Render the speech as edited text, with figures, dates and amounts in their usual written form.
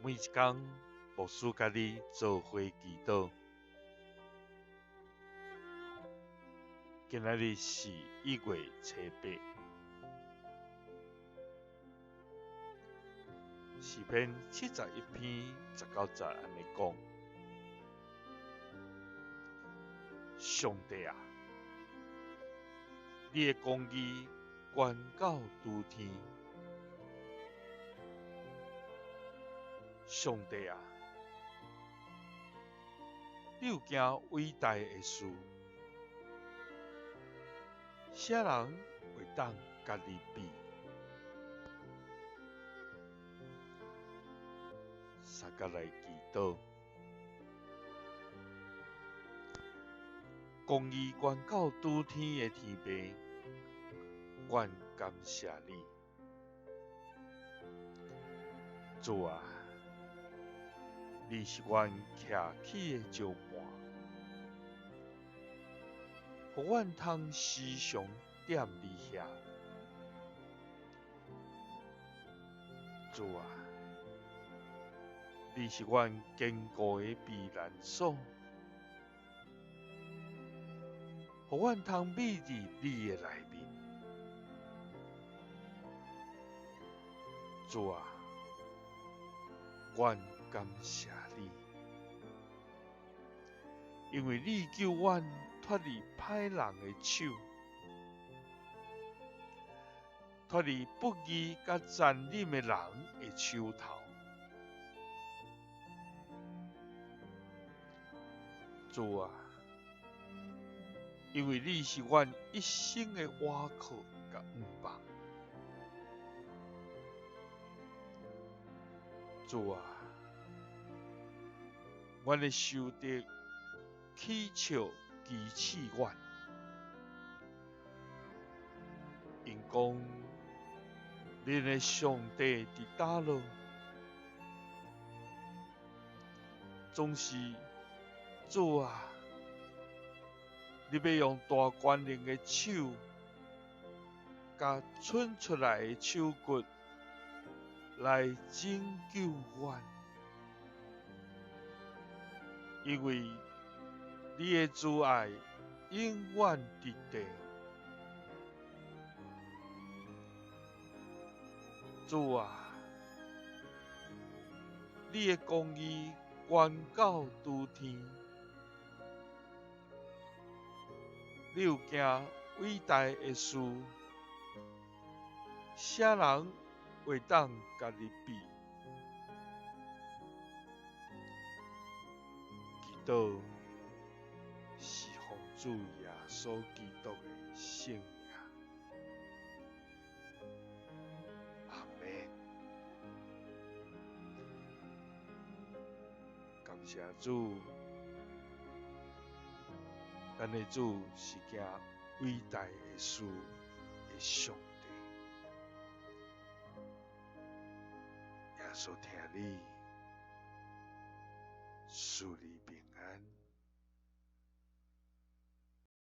每一工，牧師佮你做伙祈禱。今仔日是1月初8，詩篇71篇19節按呢講：上帝啊，你的公義懸到諸天。上帝啊，你有行偉大的事，啥人會當佮你比？相佮來祈禱，公義懸到諸天的天父，阮感謝你，主啊！你是阮徛起的石磐，予阮通時常踮你遐。主啊，你是阮堅固的避難所，予阮通覕佇你的內面。主啊，阮感謝你，因為你救阮脫離歹人的手，脫離不義佮殘忍的人的手頭。主啊，因為你是阮一生的倚靠佮向望。主啊，阮的仇敵起笑譏刺阮，𪜶講，恁的上帝佇佗落？總是主啊，你欲用大權能的手，佮伸出來的手骨來拯救阮，因為你的慈愛永遠佇地。主啊，你的公義懸到諸天，你有行偉大的事，啥人會當佮你比？祈禱是奉主耶穌基督的聖名，阿們。感謝主，咱的主是行偉大的事的上帝。耶穌疼你，賜你平安。